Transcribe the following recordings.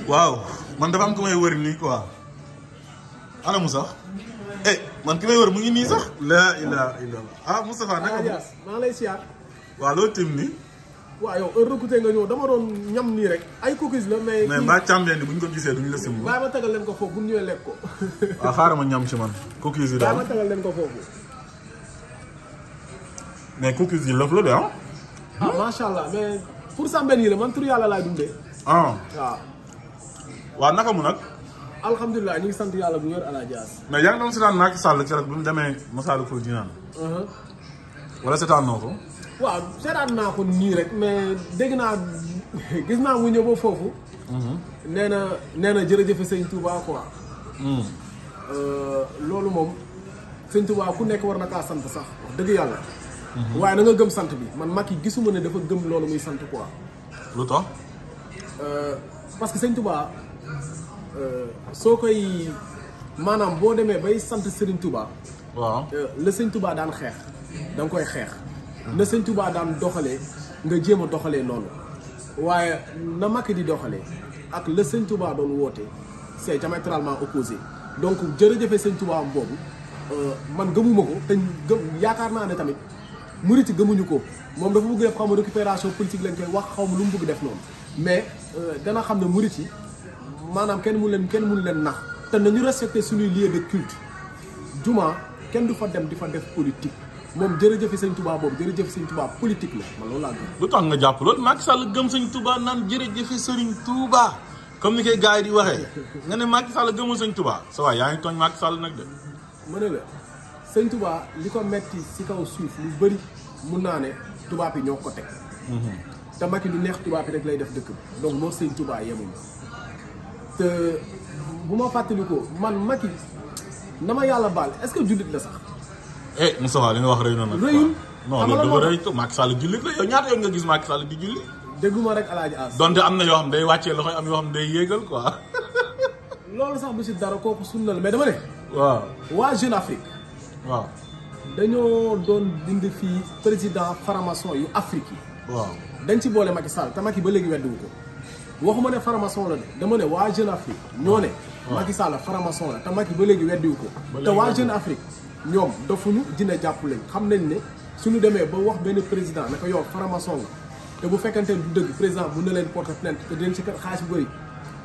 waaw man dafa am ku may wër nii quoi ana mu sax man ki may wër mu ngi nii sax la ilaha illallah Moustapha naka maa lay siyaar waaw loo tim ni waaw yow heure recruté nga ñëw dama doon ñam nii rek ay cookies la mais mbaa càmbeen bu ñu ko gisee duñu la sim bàyyi ma tegal leen ko foofu bu ñu ñëwee lekk ko waaw xaaral ma ñam ci man cookies yi daal bàyyi ma tegal leen ko foofu mais cookies yi lëf la de macha allah mais pour sàmbeen yi la man tur yàlla laay dundee waaw naka mu nag alhamdulilah ñu ngi sant yàlla bu wér ala jaas mais yaa ngi doon seetaan Macky Sall keroog bi mu demee Masalikul Jinaan wala seetaan noo ko waaw seetaan naa ko nii rek mais dégg naa gis naa mu ñëw ba foofu nee na jërëjëf sëñ Touba quoi loolu moom sëñ Touba ku nekk war na kaa sant sax wax dëgg yàlla waaye na nga gëm sant bi man Macky gisuma ne dafa gëm loolu muy sant quoi lu tax parce que sëñ Touba soo koy maanaam boo demee bay sant Serigne Touba waaw la sëñ Touba daan xeex da nga koy xeex na sëñ Touba daan doxalee nga jéem a doxalee noonu waaye na Macky di doxalee ak la sëñ Touba doon woote c'est diamétralement opposé donc jërëjëfe sëñ Touba am boobu man gëmuma ko te yaakaar naa ne tamit Muride gëmuñu ko moom dafa bëgg def xaw ma récupération politique lañ koy wax xaw ma lu mu bëgg def noonu mais dana xam ne Muride yi maanaam kenn mënu leen nax te nañu respecté suñuy lieu de culte juma kenn du fa dem di fa def politique moom jërëjëf sëñ Touba boobu jërëjëf sëñ Touba politique la man loolu laa gëm. lu tax nga jàpp loolu Macky Sall gëm sëñ Touba naan jërëjëf sëriñ Touba comme ni koy gars yi di waxee nga ne Macky Sall gëmul sëñ Touba sa waay yaa ngi tooñ Macky Sall nag de. ma ne la sëñ Touba li ko metti si kaw suuf lu bëri mun naa ne tubaab yi ñoo ko teg. te Macky lu neex tubaab yi rek lay def dëkk bi donc moo sëñ Touba yemuñu te bu ma fàttalikoo man Macky na ma yàlla baal est-ce que jullit la sax. Moustapha li nga wax rëy na nag. rëyul non loolu dafa rëy Macky Sall jullit la yow ñaata yoon nga gis Macky Sall di julli. dégguma rek alaaji as. donte am na yoo xam day wàccee loxo am yoo xam day yéegal quoi. loolu sax bu si dara kooku sunna la mais dama ne. waaw waa Jeune Afrique. waaw dañoo doon dindi fii président franc-maçon yu Afrique yi. waaw dañ ci boole Macky Sall te Macky ba léegi weddiwu ko waxuma ne franc-maçon la de dama ne waa Jeune Afrique ñoo ne. Macky Sall franc-maçon la te Macky ba léegi weddiwu ko. te waa Jeune Afrique ñoom dofuñu dina jàpp lañ xam nañ ne suñu demee ba wax benn président naka yow franc-maçon nga te bu fekkante du dëgg président mun na leen porter plainte te dinañ ci xaalis bu bëri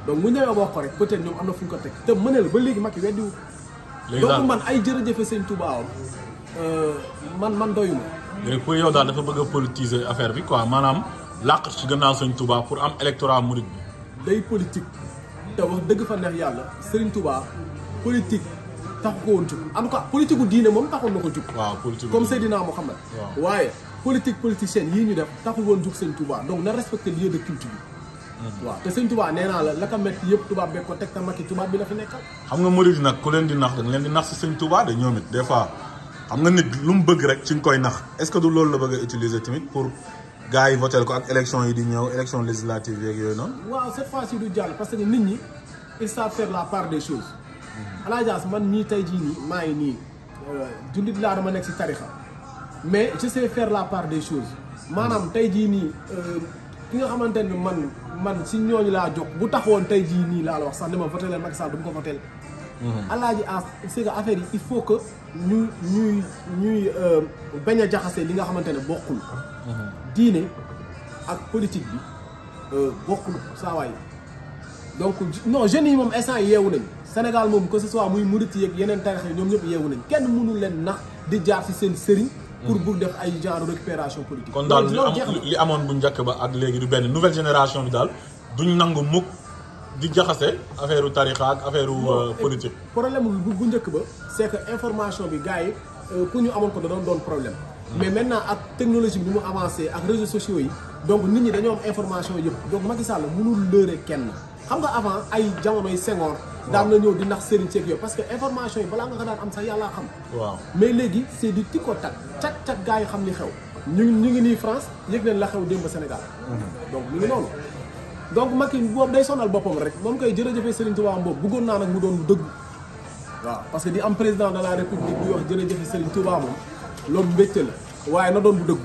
donc mu ñëwee wax ko rek peut-être ñoom am na fu ñu ko teg te mëne la ba léegi Macky weddiwu ko. donc man ay jërëjëfe sëñ Touba man doyuma. léegi pour yow daal dafa bëgg a politiser affaire bi quoi maanaam làq ci gannaaw sëñ Touba pour am électorat Mouride bi. day politique te wax dëgg fa neex yàlla Serigne Touba politique taxu ko woon jug en tout cas politique gu diine moom taxoon na ko jug. waaw politique comme Seydina Mouhamed. waaye politique politicienne yii ñu def taxul woon jug sëñ Touba donc na respecté lieu de culte bi. waaw te sëñ Touba nee naa la ka métti yëpp tubaab beeg ko teg te Macky tubaab bi la fi nekkal. xam nga Mouride nag ku leen di nax da nga leen di nax si sëñ Touba de ñoom it des fois xam nga nit lu mu bëgg rek ci nga koy nax est-ce que du loolu la bëgg a utiliser tamit pour gars yi voté ko ak élection yi di ñëw élection législative yeeg yooyu noonu. waaw cette fois-ci du jàll parce que nit ñi ils savent faire la part des choses. alaajaas man mii tey jii nii maa ngi nii jullit laa dama nekk si tarixa mais je sais faire la part des choses maanaam tey jii nii ki nga xamante ne man si ñooñu laa jox bu taxawoon tey jii nii laa la wax sax ne ma voté leen Macky Sall du mu ko voté. alaaji as c'est que affaire yi il faut que ñuy bañ a jaxase li nga xamante ne bokkul. diine ak politique bi bokkul saa waay donc non jeunes yi moom instant yeewu nañ Sénégal moom que ce soit muy murit yeeg yeneen tarix yi ñoom ñëpp yeewu nañ kenn mënul leen nax di jaar ci seen sëriñ. pour bugg def ay genre récupération politique. kon daal li amoon bu njëkk ba ak léegi du benn nouvelle génération bi daal duñ nangu mukk di jaxase affaire u tarixa ak affaire u politique. problème bu njëkk ba c'est que information bi gars yi pour ñu amoon ko da doon problème. mais maintenant ak technologie bi ni mu avancé ak réseaux sociaux yi donc nit ñi dañoo am information yëpp donc Macky Sall mënul lëre kenn xam nga avant ay jamonoy Senghor. daan na ñëw di nax sëriñ ceeg yooyu parce que information yi balaa nga ko daan am sax yàllaa xam. waaw mais léegi c'est du tic au tac cat gars yi xam li xew. ñu ngi nii France yëg leen la xew démb Sénégal. donc ñu ngi noonu. donc Macky boobu day sonal boppam rek moom koy jërëjëfee Serigne Touba boobu bëggoon naa nag mu doon lu dëgg. waaw parce que di am président de la république di wax jërëjëfee Serigne Touba moom loolu mbégte la waaye na doon bu dëgg.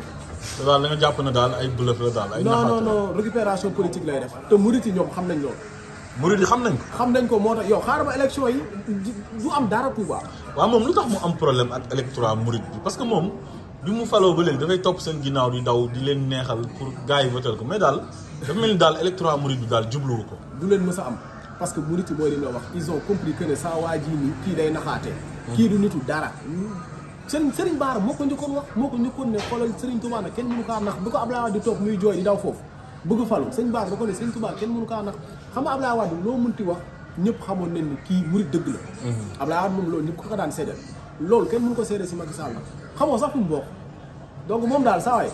te daal da nga jàpp ne daal ay bluff la daal ay naxaate non récupération politique lay def te Muride yi ñoom xam nañ loolu. Muride yi xam nañ ko. xam nañ ko moo tax yow xaaral ba élection yi du am dara Touba. waaw moom lu tax mu am problème ak électorat Muride bi parce que moom bi mu faloo ba léegi dafay topp seen ginnaaw di daw di leen neexal pour gars yi votel ko mais daal dafa mel ni daal électorat Muride bi daal jubluwu ko. du leen mës a am parce que Muride yi mooy li ñu wax ils ont compris que ne saa waa ji nii kii day naxaate. kii du nitu dara. Serigne Bara moo ko njëkkoon wax moo ko njëkkoon ne xoolal Serigne Touba nag kenn mënu kaa nax bi ko Abdoulaye Wade di toog muy jooy di daw foofu bëgg falu Serigne Bara da ko ne Serigne Touba kenn mënu kaa nax xam nga Abdoulaye Wade loo mënti wax ñëpp xamoon nañ ni kii Muride dëgg la. Abdoulaye Wade moom loolu ñëpp ko daan seedeel loolu kenn mënu ko seedeel si Macky Sall nag xamoo sax fu mu bokk donc moom daal saa waay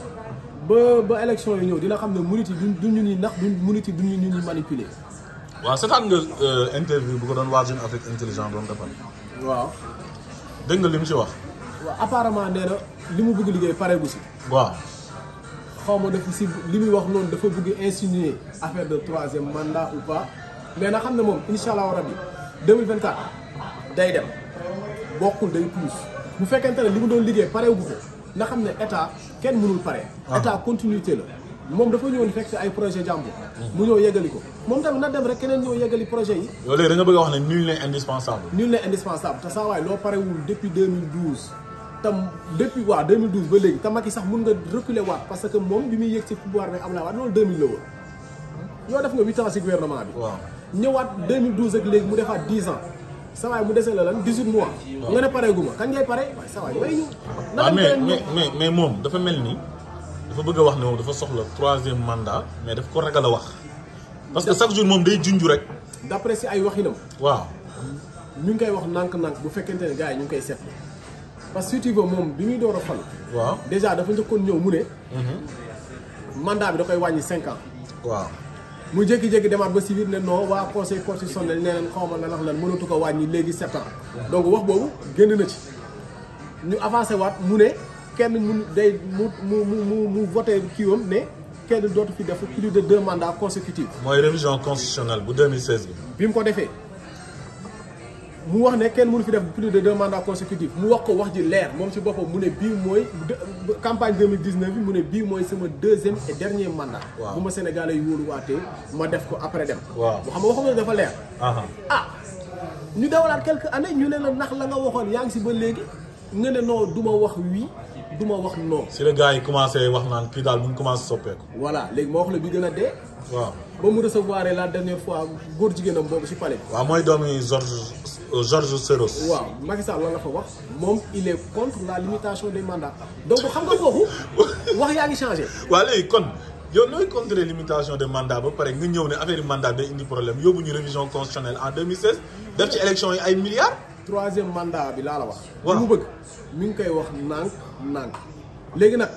ba élection yi ñëw dina xam ne Muride yi duñ ñu ni nax duñ Muride yi duñ ñu ni manipuler. waaw seetaan nga interview bu ko doon waa Jeune Afrique Intelligent doon defal. waaw. dégg nga li mu ci wax. waaw apparemment nee na li mu bëgg liggéey pareegu si. waaw. xaw ma def si li muy wax noonu dafa bëgg insinuer affaire de 3e mandat ou pas mais na xam ne moom incha allah rabi 2024 day dem bokkul day plus bu fekkente ne li mu doon liggéey pareegu ko na xam ne état kenn mënul pare. état continuité la. moom dafa ñëwoon fekk si ay projet jàmbur. mu ñëw yeggali ko moom tamit na dem rek keneen ñëw yeggali projet yi. yow léegi da nga bëgg a wax ne nul n'est indispensable. nul n'est indispensable te saa waay loo parewul depuis 2012 tam depuis 2012 ba léegi te Macky sax mun nga reculer waat parce que moom bi muy yëg ci pouvoir bi Abdoulaye Wade loolu 2000 la woon. yow def nga 8 ans ci gouvernement bi. waaw ñëwaat 2012 ak léegi mu defaat 10 ans saa waay mu dese la lan 18 mois. nga ne pareegu ma kañ ngay pare waaye saa waay may ñu. mais moom dafa mel ni. dafa bëgg a wax ne moom dafa soxla 3e mandat mais daf ko ragal a wax parce que chaque jour moom day junj rek. d'après si ay waxinam. waaw. ñu ngi koy wax nànk-nànk bu fekkente ne gars yi ñu ngi koy seetlu parce que surtout moom bi muy door a fal. waaw déjà dafa njëkkoon ñëw mu ne. mandat bi da koy wàññi 5 ans. waaw. mu jékki-jékki demaat ba si biir ne non waa conseil constitutionnel nee nañ xaw ma lan mënatu ko wàññi léegi 7 ans. donc wax boobu génn na ci ñu avancé waat mu ne. kenn mun day mu voté kiiwam ne kenn dootu fi def plus de 2 mandats consécutifs. mooy révision constitutionnelle bu 2016 bi. bi mu ko defee mu wax ne kenn mënu fi def plus de 2 mandats consécutifs mu wax ko wax ji leer moom ci boppam mu ne bii mooy campagne 2019 bi mu ne bii mooy sama 2e et dernier mandat. waaw bu ma Sénégalais yi wóoluwaatee ma def ko après dem. waaw bu xam nga waxuma ne dafa leer. ñu dawalaat quelques années ñu ne la ndax la nga waxoon yaa ngi si ba léegi nga ne non du ma wax oui. du ma wax non. si la gars yi commencé wax naan kii daal mu ngi commencé soppeeku. voilà léegi ma wax la bi gën a dee. waaw ba mu recevoir la dernière fois góor jigéenam boobu si palais. waaw mooy doomi Georges Soros. waaw Macky Sall lan la fa wax moom il est contre la limitation des mandats donc xam nga foofu wax yaa ngi changé. waaw léegi kon yow nooy contre limitation des mandats ba pare nga ñëw ne affaire yi mandat day indi problème yóbbu ñu révision constitutionnelle en 2016 def ci élection yi ay milliards. 3e mandat bi laa la wax. waaw mu bëgg mi ngi koy wax nànk léegi nag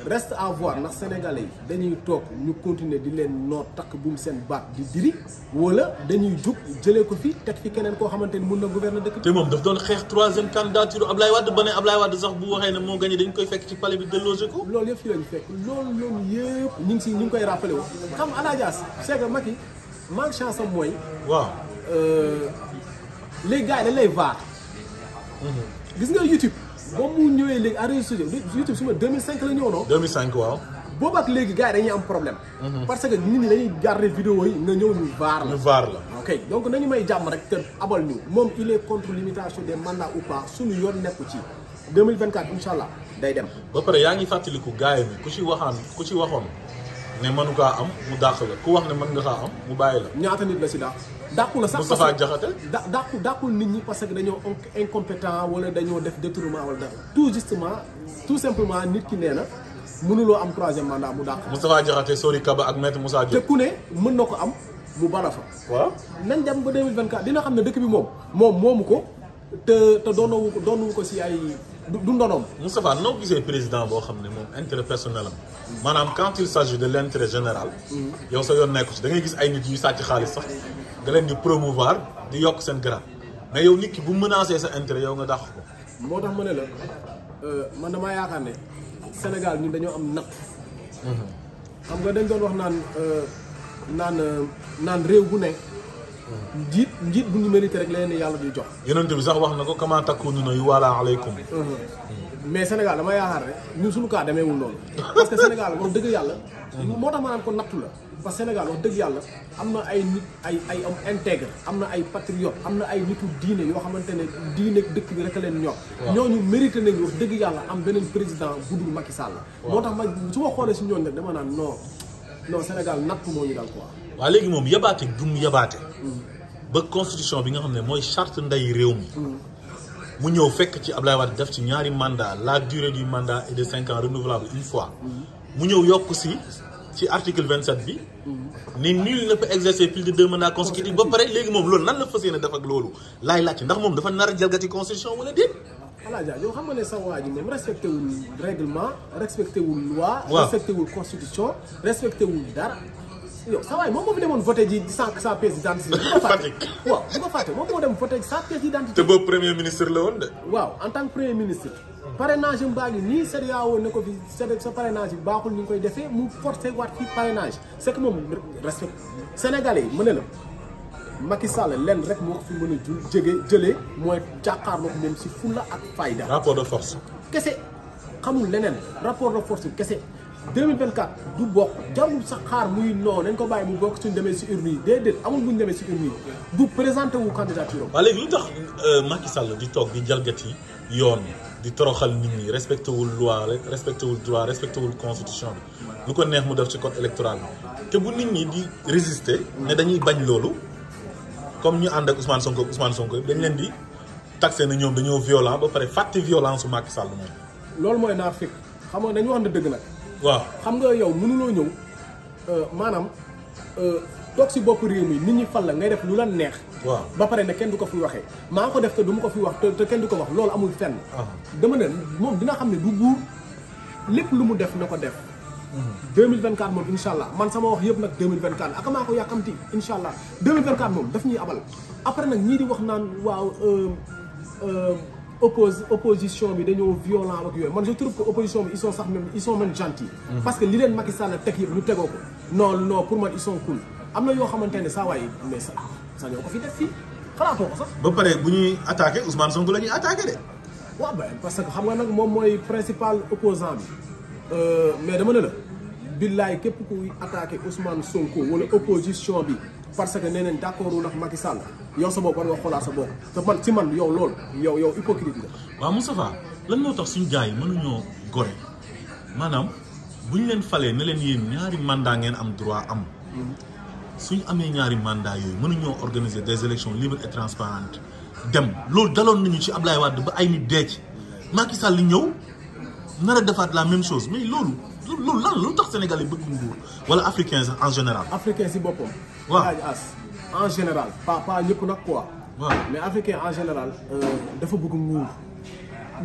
reste à voir ndax sénégalais yi dañuy toog ñu continuer di leen noot takk buum seen baat di diri wala dañuy jug jëlee ko fi teg fi keneen koo xamante ni mun na gouverner dëkk. te moom daf doon xeex 3e candidature Ablaye Wade ba ne Ablaye Wade sax bu waxee ne moo gagné dañ koy fekk ci palais bi déloger ko. loolu yëpp fii lañu fekk loolu yëpp ñu ngi koy rappelé wu xam nga Alaaji c'est que Macky manque chance am mooy. waaw. les gars yi dañ lay vaar. gis nga YouTube. ba mu ñëwee léegi à réseaux sociaux YouTube suma 2005 la ñëw non. 2005 waaw. boobu ak léegi gars yi dañuy am problème. parce que nit ñi dañuy garder vidéo yi nga ñëw ñu vaar la. ñu vaar la. ok donc nañu may jàmm rek te abal ñu moom il est contre limitation des mandats ou pas suñu yoon nekku ci 2024 incha allah day dem. ba pare yaa ngi fàttaliku gars yi ku ci waxoon ne mënu kaa am mu dàq la ku wax ne mën nga kaa am mu bàyyi la. ñaata nit la si dàq. dàqu la sax Moustapha Diakhaté dàqul nit ñi parce que dañoo incompétent wala dañoo def détournement wala dara tout simplement nit ki nee na mënuloo am 3e mandat mu dàq. Moustapha Diakhaté Sori Kaba ak maître Moussa Diop. te ku ne mën na ko am mu bala fa. waaw nañ dem ba 2024 dina xam ne dëkk bi moom moomu ko te doonuwu ko si ay du ndonoom. Moustapha noo gisee président boo xam ne moom intérêt personnel am maanaam quand il s'agit de l'intérêt général. yow sa yoon nekku ci da ngay gis ay nit yu sàcc xaalis sax. nga leen di promouvoir di yokk seen grade mais yow nit ki bu menacé sa intérêt yow nga dàq ko. moo tax ma ne la man damaa yaakaar ne Sénégal ñun dañoo am natt. xam nga dañ doon wax naan réew bu ne njiit bu ñu mérité rek leen yàlla di jox. yonent bi sax wax na ko kama takununa yuwala alaykum. mais Sénégal dama yaakaar ne ñun suñu cas demeewul noonu parce que Sénégal wax dëgg yàlla. moo tax ma naan ko nattu la parce que Sénégal wax dëgg yàlla am na ay nit ay am intègre am na ay patriote am na ay nitu diine yoo xamante ne diine dëkk bi rek a leen ñor. ñooñu mérité nañu wax dëgg yàlla am beneen président bu dul Macky Sall. moo tax ma su ma xoolee si ñooñu nag dama naan non Sénégal nattu moo ñu dal quoi. waaw léegi moom yabaate gum yabaate. ba constitution bi nga xam ne mooy charte nday réew mi. mu ñëw fekk ci Abdoulaye Wade def ci ñaari mandat la durée du mandat est de 5 ans renouvelable une fois. mu ñëw yokk ci article 27 bi. ni nul ne peut exercer plus de 2 mandats consécutifs ba pare léegi moom loolu nan la fas yéene def ak loolu laay laajte ndax moom dafa nar a jalgati constitution wala déet. voilà yow xam nga ne sa waa ji moom respecté wul règlement respecté wul loi. waaw respecté wul constitution respecté wul dara. yow sa waay moom moo fi demoon voté ji sans sa pièce d'identité. bu ko fàtte waaw bu ko fàtte moom moo dem voté sa pièce d'identité. te boobu premier ministre la woon de. waaw en tant que premier ministre. parrainage am baa ngi nii CEDEAO ne ko fi sa parrainage bi baaxul ni ñu koy defee mu forcé waat fi parrainage c'est que moom respect sénégalais yi mu ne la Macky Sall lenn rek moo ko fi mën a jëlee mooy jàkkaarloo ko moom si fulla ak fayda. rapport de force. kese xamul leneen rapport de force kese 2024 du bokk jarul sax xaar muy non nañ ko bàyyi mu bokk suñ demee si urne yi déedéet amul buñ demee si urne yi du présenté wu candidature am. waaw léegi lu tax Macky Sall di toog di jalgati yoon di toroxal nit ñi respecté wul loi respecté wul droit respecté wul constitution bi lu ko neex mu def ci code électoral bi te bu nit ñi di résister ne dañuy bañ loolu comme ñu ànd ak Ousmane Sonko dañ leen di taxé na ñoom dañoo violent ba pare fàtte violence su Macky Sall moom. loolu mooy naa fekk xam nga dañu wax na dëgg nag. waaw xam nga yow mënuloo ñëw maanaam toog si bopp réew mi nit ñi fal la ngay def lu la neex. waaw ba pare ne kenn du ko fi waxee maa ko def te du ma ko fi wax te kenn du ko wax loolu amul fenn. dama ne moom dina xam ne du buur lépp lu mu def na ko def. 2024 moom incha allah man sama wax yëpp nag 2024 ak maa ko yàkkamti incha allah 2024 moom daf ñuy abal après nag ñii di wax naan waaw. opposition bi dañoo violent ak yooyu man je trouve que opposition bi ils sont même gentils. parce que li leen Macky Sall teg yëpp ñu tegoo ko. non pour man ils sont cool am na yoo xamante ne saa waay mais sa ñoo ko fi def fii xalaatoo ko sax. ba pare bu ñuy attaqué Ousmane Sonko la ñuy attaqué de. waaw ben parce que xam nga nag moom mooy principal opposant bi mais dama ne la billaay képp kuy attaqué Ousmane Sonko wala opposition bi. parce que nee nañ d'accord wu nag Macky Sall yow sa bopp war nga xoolaat sa bopp te man ci man yow loolu yow hypocrite nga. waaw Moustapha lan moo tax suñu gars yi mënuñoo gore maanaam bu ñu leen falee ne leen yéen ñaari mandat ngeen am droit am suñu amee ñaari mandat yooyu mënuñoo organiser des élections libres et transparentes dem loolu daloon nañu ci Ablaye Wade ba ay nit dee ci Macky Sall li ñëw nar a defaat la même chose mais loolu lan lu tax Sénégal yi bëgg nguur wala africain sax en général. africain si boppam. waaw en général pas ñëpp nag quoi. waaw mais africain en général dafa bëgg nguur.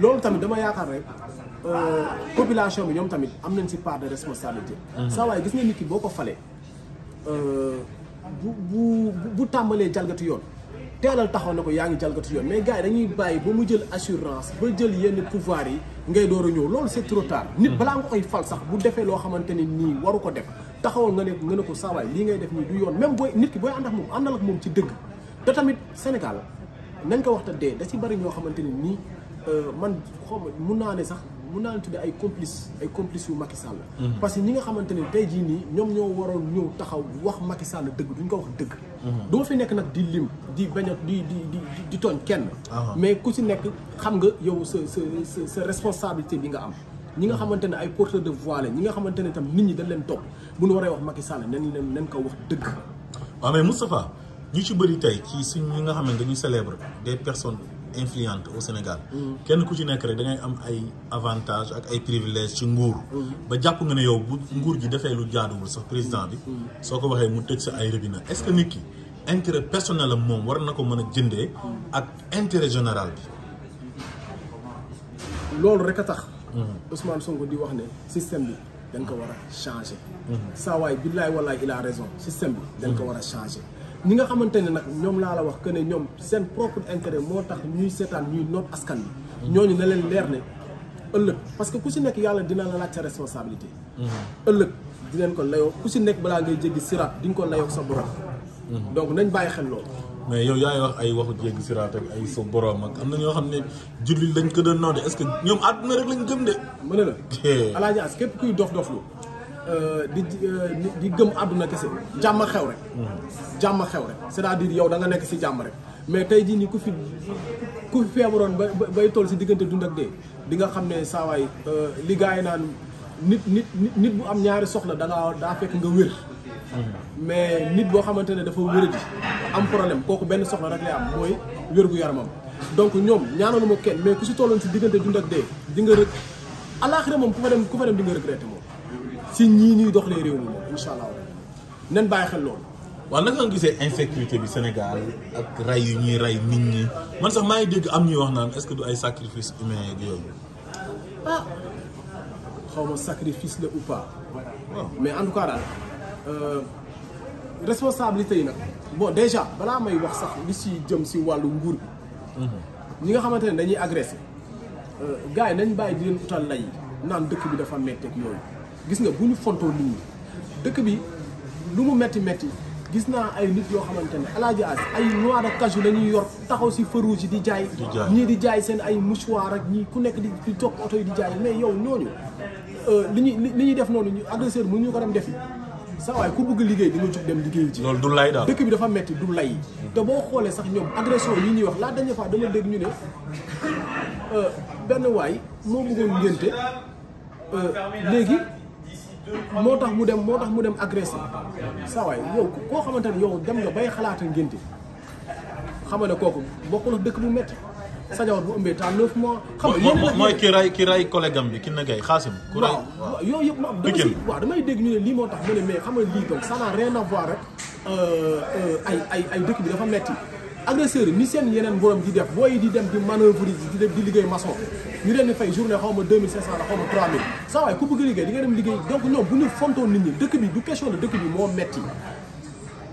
loolu tamit dama yaakaar rek population bi ñoom tamit am nañ si part de responsabilité. saa waay gis nga nit ki boo ko falee bu tàmbalee jalgati yoon teelal taxaw na ko yaa ngi jalgati yoon mais gars yi dañuy bàyyi ba mu jël assurance ba jël yenn pouvoir yi ngay door a ñëw loolu c'est trop tard. nit balaa nga koy fal sax bu defee loo xamante ni nii waru ko def taxawal nga ne ko saa waay lii ngay def nii du yoon même booy nit ki booy ànd ak moom àndal ak moom ci dëgg. te tamit Sénégal nañ ko waxta dee da ci bari ñoo xamante ni nii man xaw ma mun naa ne tuddee ay complice yu Macky Sall. parce que ñi nga xamante ne tey jii nii ñoom ñoo waroon ñëw taxaw wax Macky Sall dëgg duñ ko wax dëgg. du ma fi nekk nag di lim di bañ a di tooñ kenn. mais ku ci nekk xam nga yow sa responsabilité bi nga am. ñi nga xamante ne ay porteurs de voix la ñi nga xamante ne tam nit ñi dañ leen topp bu ñu waree wax Macky Sall nañ ko wax dëgg. waaw mais Moustapha ñu ci bëri tey ci suñ ñi nga xam ne dañuy célèbre des personnes influentes au Sénégal. kenn ku ci nekk rek da ngay am ay avantages ak ay privilèges ci nguur. ba jàpp nga ne yow bu nguur gi defee lu jaaduwul sax président bi. soo ko waxee mu tëj sa ay robinet est-ce que nit ki intérêt personnel am moom war na ko mën a jëndee ak intérêt général bi. loolu rek a tax. Ousmane Sonko di wax ne système bi dañ ko war a changer. saa waay billaay wallaay il a raison système bi dañ ko war a changer. ñi nga xamante ne nag ñoom laa la wax que ne ñoom seen propre intérêt moo tax ñuy seetaan ñuy noot askan bi. ñooñu ne leen leer ne ëllëg parce que ku si nekk yàlla dina la laaj sa responsabilité. ëllëg di leen ko layoo ku si nekk balaa ngay jéggi siraat di nga ko layoo sa borom. donc nañ bàyyi xel loolu. mais yow yaay wax ay waxu jéggi siraat ak ay so borom ak am na ñoo xam ne jullit lañ ko doon noonu est-ce que ñoom àdduna rek lañ gëm de. mën na la Alaaji As képp kuy dof-doflu di gëm àdduna kese jàmm xew rek. jàmm xew rek c'est-à-dire yow da nga nekk si jàmm rek mais tey jii nii ku fi feebaroon bay toll si diggante dund ak dee di nga xam ne saawaay li gars yi naan nit bu am ñaari soxla daa fekk nga wér. mais nit boo xamante ne dafa wéradi am problème kooku benn soxla rek lay am mooy wér-gu-yaramam donc ñoom ñaanalu ma kenn mais ku si tolloon si diggante dund ak dee di nga rëg alaaxira moom ku fa dem di nga regretté moom si ñii ñuy doxalee réew mi moom incha allah nen bàyyi xel loolu. waaw naka nga gisee insécurité bi Sénégal ak rey yu ñuy rey nit ñi man sax maa ngi dégg am ñuy wax naan est-ce que du ay sacrifice humain ak yooyu. ah xaw ma sacrifice la ou pas. mais en tout cas daal. responsabilité yi nag bon déjà balaa may wax sax li si jëm si wàllu nguur bi ñi nga xamante ne dañuy agressé gars yi nañ bàyyi di leen utal lay naan dëkk bi dafa metti ak yooyu gis nga bu ñu fontoo nit ñi dëkk bi lu mu metti gis naa ay nit yoo xamante ne Alaaji As ay noix de cajou la ñuy yor taxaw si feu rouge yi di jaay ñii di jaay seen ay mouchoir ak ñii ku nekk di topp oto yi di jaay mais yow ñooñu li ñuy def noonu ñu agresseur mu ñu ko dem defi saa waay ku bëgg liggéey di nga jóg dem liggéey ci. loolu du lay daal dëkk bi dafa metti du lay. te boo xoolee sax ñoom agression yi ñuy wax la dernière fois dama dégg ñu ne benn waay moo bëggoon ngénte léegi moo tax mu dem agressé saa waay yow koo xamante ne yow dem nga bay xalaata ngénte xam nga ne kooku bokkul ak dëkk bu metti sa jabar bu ëmbee temps 9 mois. xam nga mooy ki ray collègue am bi ki na gay xaasim. ku ray waaw yooyu yëpp damay dégg ñu ne lii moo tax mu ne mais xam nga lii donc ça n'a rien à voir rek ay dëkk bi dafa metti agresseurs yi ni seen yeneen borom di def booy di dem di manœuvre di liggéey maçon ñu leen di fay journée xaw ma 2500 la xaw ma 3000 saa waay ku bëgg liggéey di nga dem liggéey donc ñoom bu ñu fontoon nit ñi dëkk bi du question de dëkk bi moo metti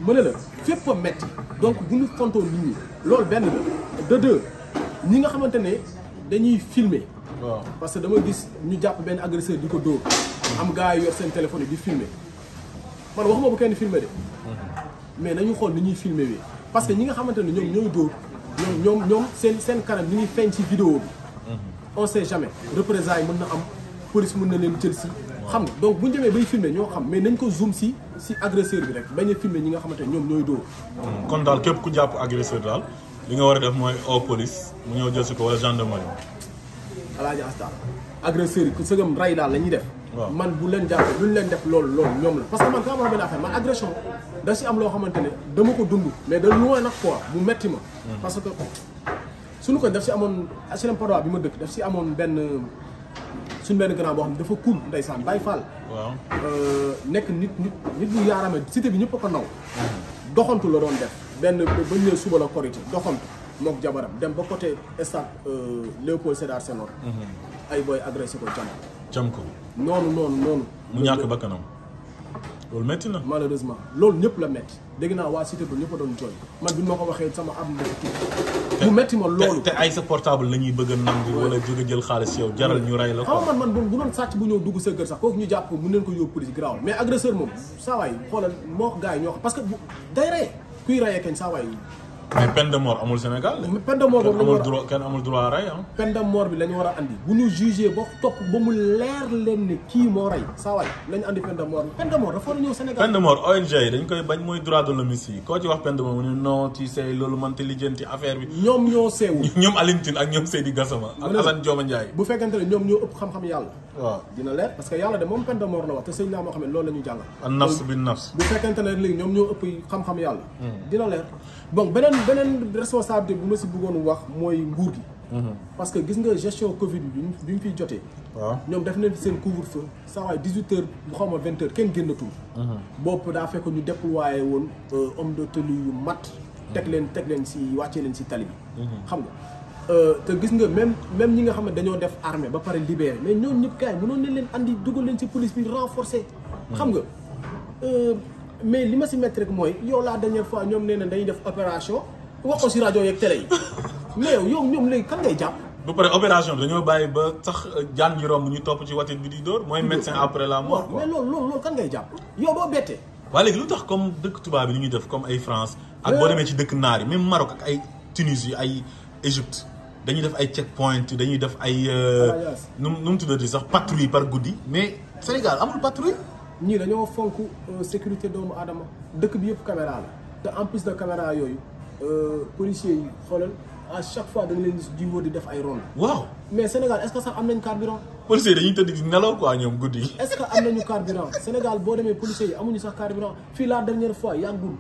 mën na la fépp a metti donc bu ñu fontoon nit ñi loolu benn la de deux ñi nga xamante ne dañuy filmer parce que dama gis ñu jàpp benn agresseur di ko dóor am gars yi yor seen téléphone yi di filmer man waxuma bu kenn filmer de mais nañu xool ni ñuy filmer wi parce que ñi nga xamante ne ñoom ñooy dóor ñoom seen kanam ni ñuy feeñ ci vidéo bi on sait jamais représailles mën na am police mën na leen jël si xam nga donc bu ñu demee bay filmer ñoo xam mais nañ ko zoom si agresseur bi rek bañ a filmer ñi nga xamante ne ñoom ñooy dóor kon daal képp ku jàpp agresseur daal li nga war a def mooy au police mu ñëw jël si ko wala gendarmerie. Alaaji Asta agresseurs yi ku sëgam ray daal la ñuy def. man bu leen jàppee lu ñu leen def loolu ñoom la. parce que man kaa ma benn affaire man agression da si am loo xamante ne dama ko dund mais da loin nag quoi mu metti ma. parce que suñu ko daf si amoon HLM Padois bi ma dëkk daf si amoon suñu benn grand boo xam ne dafa cool ndeysaan Baye Fall. waaw nekk nit bu yaarame cité bi ñëpp a ko naw. doxantu la doon def. benn ba ñu nee suba la korité doxantu mook jabaram dem ba côté stade Léopold Sédar Senghor. ay booy agressé ko jam ko. noonu. mu ñàkk bakkanam loolu métti na. malheureusement loolu ñëpp la métti dégg naa waa cité ba ñëpp a doon jooy man bi ma ko waxee sama am dafa tuuti. mu métti ma loolu. te ay sa portable la ñuy bëgg a nangu wala jóge jël xaalis yow jaral ñu rey la. xam man bu doon sàcc bu ñëw dugg sa kër sax kooku ñu jàpp ko mun neen ko yóbbu police grave mais agresseur moom saa waay xoolal moo wax gars yi ñoo xam parce que day rey kuy reyee kañ saa waay. mais peine de mort amul Sénégal. peine de mort boobu kenn amul droit rey ah. peine de mort bi la ñu war a andi bu ñu jugé ba topp ba mu leer leen ne kii moo rey saa waay nañu andi peine de mort bi peine de mort dafa war a ñëw Sénégal. peine de mort ONG dañ koy bañ mooy droit de l'homme yi koo ci wax peine de mort mu ne non tu sais loolu mënta lijjanti affaire bi. ñoom ñoo seewu. ñoom Alioune Tine ak ñoom Seydi Gassama. ak Assane Dioma Ndiaye. bu fekkente ne ñoom ñoo ëpp xam-xam yàlla. waaw dina leer parce que yàlla de moom peine de mort la wax te sëñ naa moo xam ne loolu la ñu jàngal. an nafs bin nafs. bu fekkente ne léegi ñoom ñoo ëpp xam-xam yàlla. dina leer bon beneen responsabilité bu ma si bëggoon wax mooy nguur gi. parce que gis nga gestion Covid bi ñu fiy jotee. waaw ñoom def nañ seen couvre-feu saa waay 18h bu xaw ma 20h kenn génnatul. bopp daa fekk ñu déployé woon homme de tenue yu mat. teg leen si wàccee leen si tali bi. xam nga te gis nga même ñi nga xam ne dañoo def armée ba pare libéré mais ñoom ñëpp kaay mënoon nañ leen andi dugal leen si police bi renforcer. xam nga mais li ma si métti rek mooy yow la dernière fois ñoom nee na dañuy def opération. wax ko si rajo yeeg télé yi mais yow ñoom léegi kan ngay jàpp. ba pare opération bi dañoo bàyyi ba sax jaan ji romb ñu topp ci watit bi di dóor mooy médecin après la mort. mais loolu kan ngay jàpp yow doo bette waaye léegi lu tax comme dëkk tubaab bi ni ñuy def comme ay France ak boo demee ci dëkk naar yi même Maroc ak ay Tunisie ay Égypte dañuy def ay checkpoint dañuy def ay nu mu tuddati sax patrouille par guddi mais Sénégal amul patrouille. ñii dañoo fonk sécurité doomu aadama dëkk bi yëpp caméra la te en plus de caméra yooyu policiers yi xoolal à chaque fois da nga leen di wër di def ay ronde. waaw mais Sénégal est-ce que sax am nañ carburant. policiers dañuy tëdd di nelaw quoi ñoom guddi yi. est-ce que am nañu carburant Sénégal boo demee policiers yi amuñu sax carburant fii la dernière fois yàggul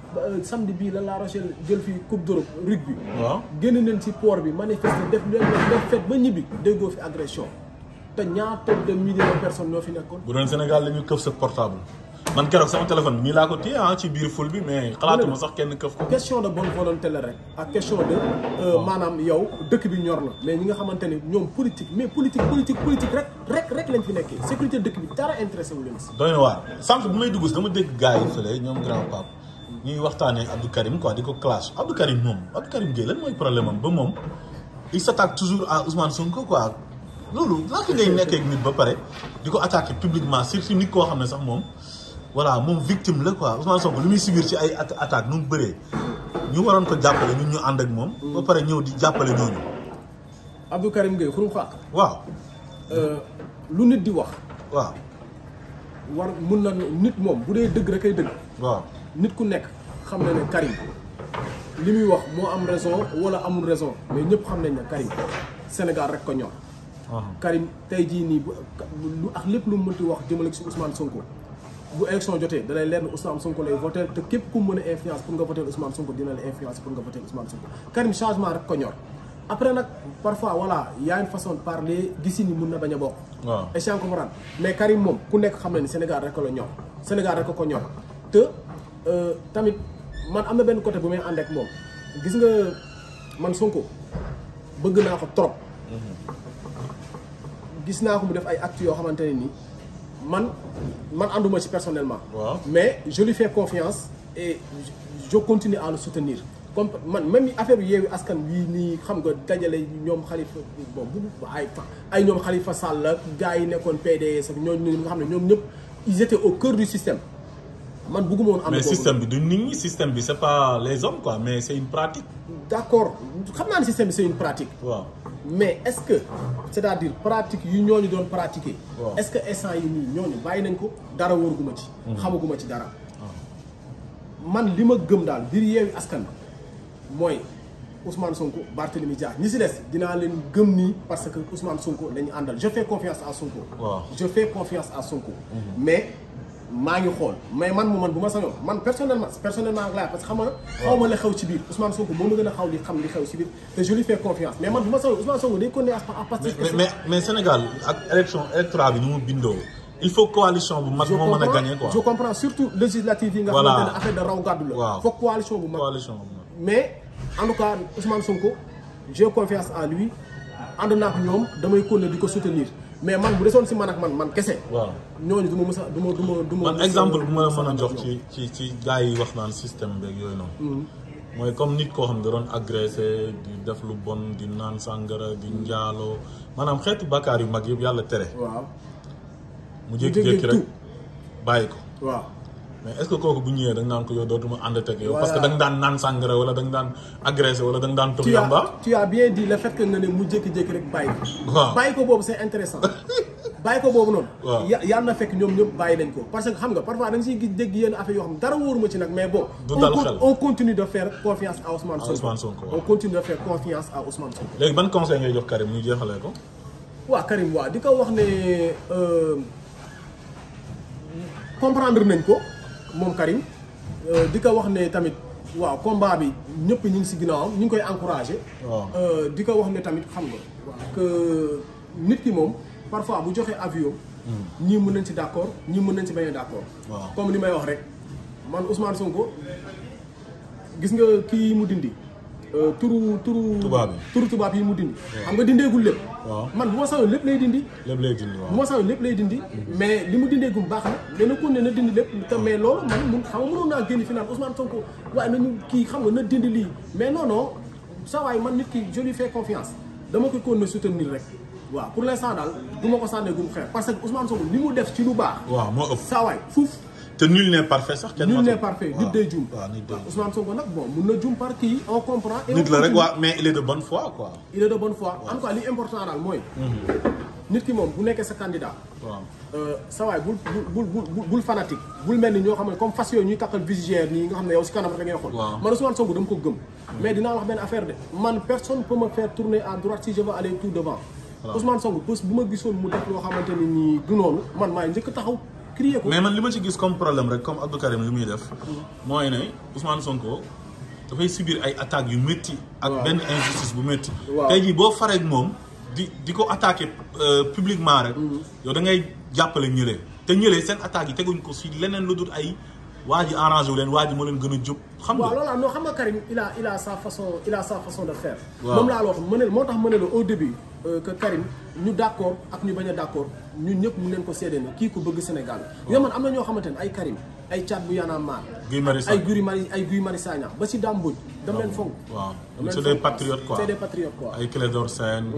samedi bii la Rochelle jël fii coupe d'Europe rugby. waaw génn nañ ci port bi manifester def leen def fête ba ñibbi déggoo fi agression te ñaata de milliers de personnes ñoo fi nekkoon. bu doon Sénégal la ñu këf sa portable man keroog sama téléphone bi nii laa ko téye ci biir ful bi mais xalaatuma sax kenn këf ko. question de bonne volonté la rek ak question de maanaam yow dëkk bi ñor na mais ñi nga xamante ni ñoom politique mais politique rek lañ fi nekkee sécurité dëkk bi dara intéressé wu leen si. doy na waar sànq bu may dugg si dama dégg gars yi fële ñoom grand pape ñuy waxtaanee Abdou Karim quoi di ko clash Abdou Karim Gueye lan mooy problème am ba moom il s'attaque toujours à Ousmane Sonko quoi loolu laata ngay nekkee ak nit ba pare di ko attaquer publiquement surtout nit koo xam ne sax moom. voilà moom victime la quoi Ousmane Sonko lu muy subir ci ay attaques nu mu bëree ñu waroon ko jàppale ñun ñu ànd ak moom. ba pare ñëw di jàppale ñooñu. Abdou Karim Gueye xurum xaq. waaw. lu nit di wax. waaw. war mun na nit moom bu dee dëgg rek ay dëgg. waaw nit ku nekk xam na ne Karim li muy wax moo am raison wala amul raison mais ñëpp xam nañ ne Karim Sénégal rek ko ñor. Karim tey jii nii lu ak lépp lu mu mënti wax jëmale ci Ousmane Sonko. bu élection jotee da lay leer ne Ousmane Sonko lay voter te képp ku mën a influence pour nga voter Ousmane Sonko dina la influence pour nga voter Ousmane Sonko Karim changement rek ko ñor après nag parfois voilà y a une façon de parler gisi ni mun na bañ a bokk. waaw est-ce que comprendre mais Karim moom ku nekk xam na ni Sénégal rek la ñor Sénégal rek ko ñor te tamit man am na benn côté bu may ànd ak moom gis nga man Sonko bëgg naa ko trop. gis naa ko mu def ay actes yoo xamante ne nii. man ànduma ci personnellement. waaw mais je lui fais confiance et je continue à le soutenir comme man même affaire yu Yewwi Askan Wi nii xam nga dajale ñoom Khalifa bon bu ay ñoom Khalifa Sall la gars yi nekkoon PDS ak ñooñu nga xam ne ñoom ñëpp ils étaient au cœur du système man bëgguma woon. mais système bi du nit ñi système bi c'est pas les hommes quoi mais c'est une pratique. d'accord xam naa ne système bi c'est une pratique. waaw. mais est-ce que c'est-à-dire pratique yu ñooñu doon pratiquer. waaw. est-ce que instant yi nii ñooñu bàyyi nañ ko dara wóoruguma ci. xamaguma ci dara. man li ma gëm daal biir Yewwi Askan mooy Ousmane Sonko Barthélémy Dias ñi si des dinaa leen gëm nii parce que Ousmane Sonko la ñu àndal je fais confiance à Sonko. waaw je fais confiance à Sonko. mais maa ngi xool mais man bu ma sañoon man personnellement ak laa parce que xam nga xaw ma la xew ci biir Ousmane Sonko moo ma gën a xaw li xam li xew ci biir te je lui fais confiance mais man bu ma sañoon Ousmane Sonko day continuer à partir. mais Sénégal ak élection électorale bi ni mu bindoo il faut coalition bu mag moo mën a gagner quoi. je comprends surtout législative yi nga xamante ne affaire de raw gàddu la. waaw foog coalition bu mag. mais en tout cas Ousmane Sonko j'ai confiance en lui ànd naa ak ñoom damay continuer di ko soutenir. mais man bu desoon si man ak man kese. waaw ñooñu du ma mës a du ma man exemple bu ma la mën a jox ci gars yi wax naan système beeg yooyu noonu. mooy comme nit koo xam ne da doon agressé di def lu bon di naan sàngara di njaaloo maanaam xeetu bakkaar yu mag yëpp yàlla tere. waaw mu jékki-jékki rek bàyyi ko. waaw mais est-ce que kooku bu ñëwee da nga naan ko yow dootuma ànd ak yow. parce que da nga daan naan sàngara wala da nga daan agressé wala da nga daan. tux yamba tu as bien dit le fait que nga ne mu jékki-jékki rek bàyyi ko. waaw bàyyi ko boobu c'est intéressant bàyyi ko boobu noonu. waaw yàlla na fekk ñoom ñëpp bàyyi nañ ko parce que xam nga parfois da nga siy gis dégg yenn affaire yoo xam dara wóoruma ci nag mais bon. du dal xel on continue de faire confiance à Ousmane Sonko. on continue de faire confiance à Ousmane Sonko. léegi ban conseil ngay jox Karim ñu jeexalee ko. waaw Karim waaw di ko wax ne comprendre nañ ko moom Karim di ko wax ne tamit waaw combat bi ñëpp ñu ngi si ginnaawam ñu ngi koy encourager. waaw di ko wax ne tamit xam nga que nit ki moom parfois bu joxee avis ñii mën nañ ci d'accord ñii mën nañ ci bañ a d'accord. waaw comme li may wax rek man Ousmane Sonko gis nga kii mu dindi. turu tubaab yi mu dindi. xam nga dindeegul lépp. man bu ma sañoon lépp lay dindi. lépp lay dindi waaw bu ma sañoon lépp lay dindi. mais li mu dindeegum baax na dana ko ne na dindi lépp te mais loolu man mun xam nga mënoon naa génn fi naan Ousmane Sonko waaye nañu kii xam nga na dindi lii mais non non saa waay man nit ki je lui fais confiance dama koy kon na soutenir rek. waaw pour l'instant daal du ma ko sànnee gum xeer parce que Ousmane Sonko li mu def ci lu baax. waaw moo ëpp saa waay fuuf. te nul n'est parfait sax kenn nul n'est parfait nit day juum. waaw nit day juum Ousmane Sonko nag bon mun na juum par kii on comprend. et nit la rek waaw mais il est de bonne foi quoi. il est de bonne foi en tout cas li important daal mooy. nit ki moom bu nekkee sa candidat. waaw sa waay bul fanatique. bul mel ni ñoo xam ne comme fas yooyu ñuy takkal visite nii nga xam ne yow si kanam rek ngay xool. man Ousmane Sonko dama ko gëm. mais dinaa wax benn affaire de man personne peut me faire tourner à droite si je veux aller tout devant. Ousmane Sonko bés bu ma gisoon mu def loo xamante ni nii du noonu man maay njëkk taxaw. mais man li ma ci gis comme problème rek comme Abdou Karim li muy def. mooy ne Ousmane Sonko dafay subir ay attaques yu métti. ak benn injustice bu métti. tey jii boo faree ak moom di ko attaqué publiquement rek. yow da ngay jàppale ñële. te ñële seen attaques yi teguñ ko si leneen lu dul ay waa ji arrangé wu leen waa ji moo leen gën a jóg. xam nga waaw loolu non xam nga Karim il a sa façon de faire. moom laa la wax moo tax ma ne la au début que Karim ñu d' accord ak ñu bañ a d' accord ñun ñëpp mu leen ko seede ne kii ko bëgg Sénégal la. man am na ñoo xamante ne ay Karim ay Thiat bu Y'en a marre. ay Guy Marius Sagna ba si Dame Mbodj. dama leen fonk. waaw c'est des patriotes quoi c'est des patriotes quoi. ay Clédor Sène.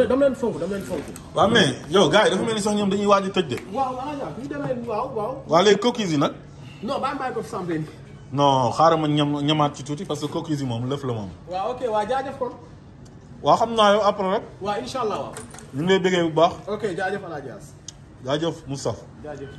dama leen fonk. waaw mais yow gars yi dafa mel ni sax ñoom dañuy waaj a tëj de. waaw ñu demee waaw. waa les coquilles yi nag. non bàyyi ko sàmbee. non xaaral ma ñamaat ci tuuti parce que coquilles yi moom lëf la moom. waaw ok waa jaajëf kon. waaw xam naa yow après rek. waaw incha allah waaw. ñu ngi lay bëggee bu baax. ok jaajëf El Hadj As. jaajëf Moustapha. jaajëf.